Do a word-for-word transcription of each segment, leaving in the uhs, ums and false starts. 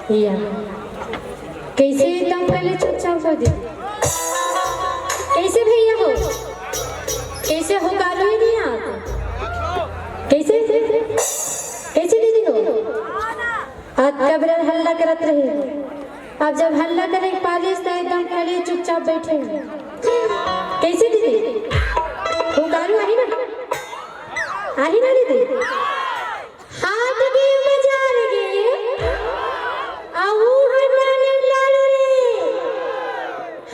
भैया, कैसे एकदम पहले चुपचाप हो दे? कैसे भैया हो? कैसे हो कारो ही नहीं आते? कैसे? कैसे दीदी हो? आज कब हल्ला करत रहे, अब जब हल्ला करे पालिस तो एकदम पहले चुपचाप बैठे हैं। कैसे दीदी? हो कारो आही ना? आही ना दीदी? हाट गे बजार गे, अहू हर नानन लालू रे।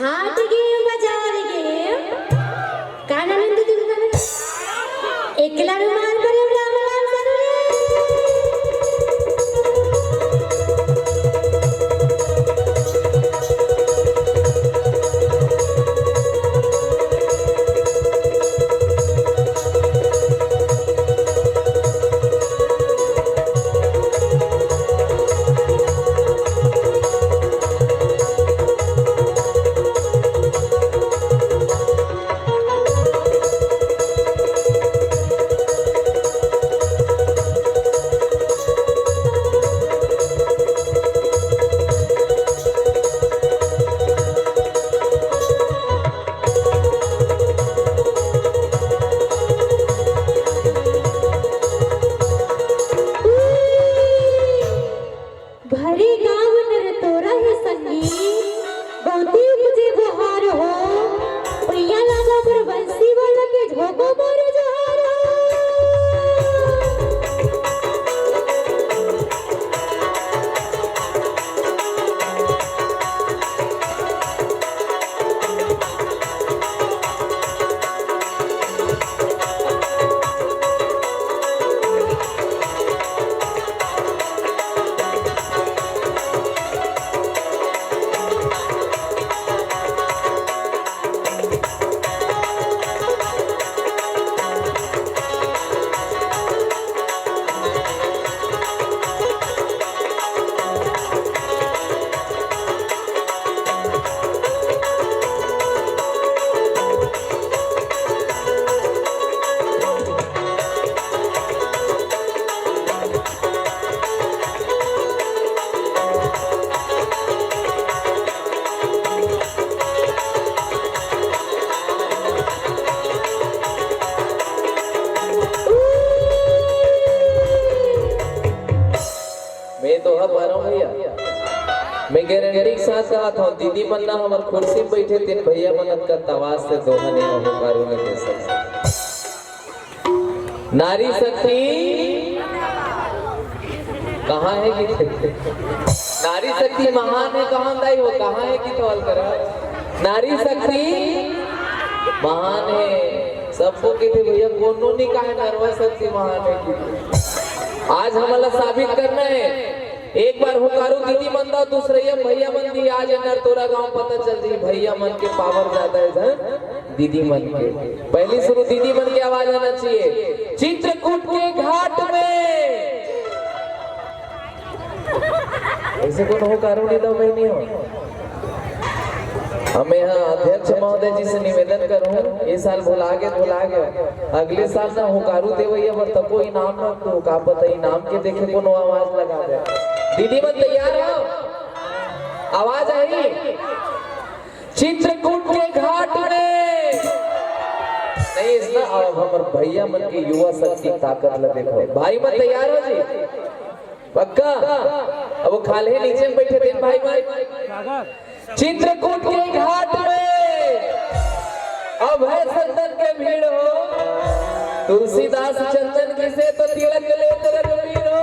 हाट गे बजार गे, का नानन दे दुर्गा? एक लालू मार पर राम राम सरू रे। भरे गाँव नर तोरा हे संगी, गौती उपजे बोहार हो, पैया लागा मोर बंसी वाला के झोंको मोर जोहार हो। मैं तो हर बार हूँ भैया, मैं गारंटी के साथ कहत हूँ, दीदी मन ना हमर कुर्सी में बैठे, तेन भैया मन अतका तवाज से दोहा नहीं हो पारू न कैसे। नारी शक्ति कहाँ है कि, नारी शक्ति महान है, कहाँ दाई हो, कहाँ है कि सवाल करा? नारी शक्ति महान है, सबको कहते भैया, कोनो नहीं कहे नारी शक्ति महान है कि। आज हमला साबित करना है, एक बार हुंकारू दीदी मन दा, दूसरइया भैया मन दी, आज एनर तोरा गांव पता चल जी, भैया मन के पावर ज्यादा है धन दीदी मन के। पहली शुरू दीदी मन के आवाज आना चाहिए। चित्रकूट के घाट में ऐसे कोनो हुंकारू नहीं दा, मैं नहीं हूँ। अब मैं यहाँ अध्यक्ष महोदय जी से निवेदन करूँ, ये साल भुला गे, भुला गे, अगले साल ना हुंकारू देवइया बर तको इनाम ना तो का पता इनाम के देखे कोनो आवाज लगा दे। दीदी मन तैयार हो? आवाज आई? चित्रकूट के घाट में नहीं इसना, अब हमर भैया मन के युवा शक्ति ताकत ला देखो। भाई मन तैयार हो जी? पक्का? अब वो खाल्हे नीचे में बैठे थे भाई भाई। चित्रकूट के घाट में अभय चंदन के भीड़ हो, तुलसीदास चंदन की से तो तिलक लेत रघुवीर हो।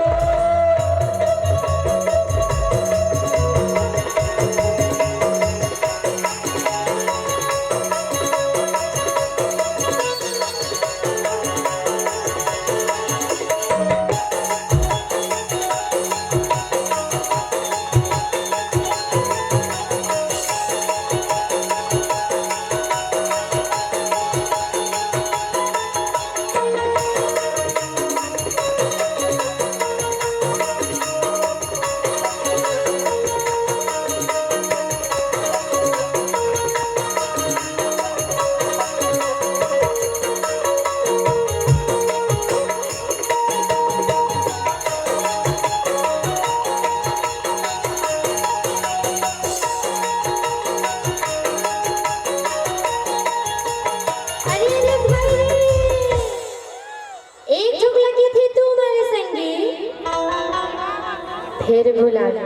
फेर भुला गे।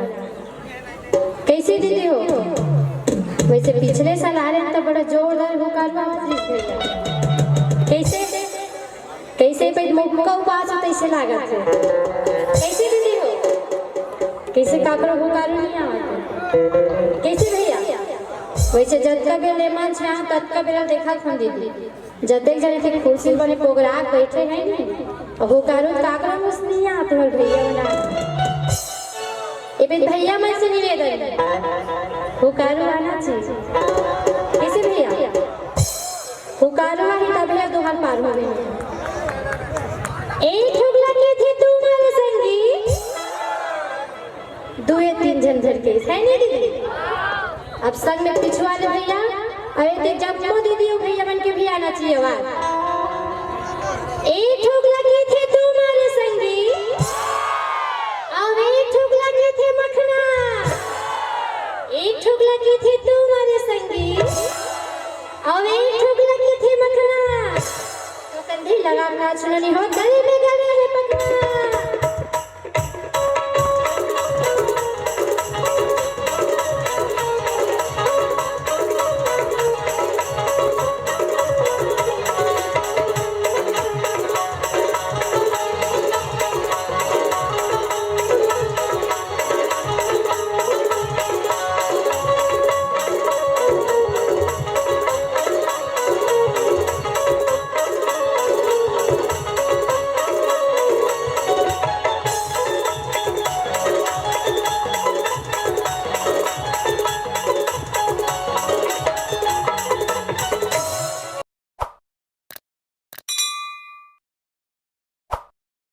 कैसे दीदी हो? वैसे पिछले साल आ रहे हैं तो बड़ा जोरदार हुकारू आवाज रहिस भैया। कैसे, कैसे पे मौका उपास हो तैसे लागत है। कैसे दीदी हो? कैसे काकरो हुकारू नहीं आवत है? कैसे भैया? वैसे जतका बेर ले मंच में आव, ततका बेर देखा थन दीदी। जतेक जने के कुर्सी बने पोगरा के बैठे हैं नी, अब हुकारू काकरो मुस नहीं आत हर भैया ना। ए बे भैया मन से निवेदन, हुकारू आना चाहिए। कैसे भैया? हुकारू आही तब भैया दोहन पार हो गए। एक ठुकला के थे तुम्हारे संगी, दुए तीन झन धर के, है नहीं दीदी? अब संग में पिछुआ ले भैया, अरे ते जम्मो दीदी और भैया मन के भी आना चाहिए आवाज। एक ठुकला के थे तुम्हारे संगी, अब एक ठुकला के थे मखना, एक ठुकला के थे तुम्हारे संगी, अब एक ठुकला के थे मखना। तो कंधे लगा के नाचना नहीं हो, दल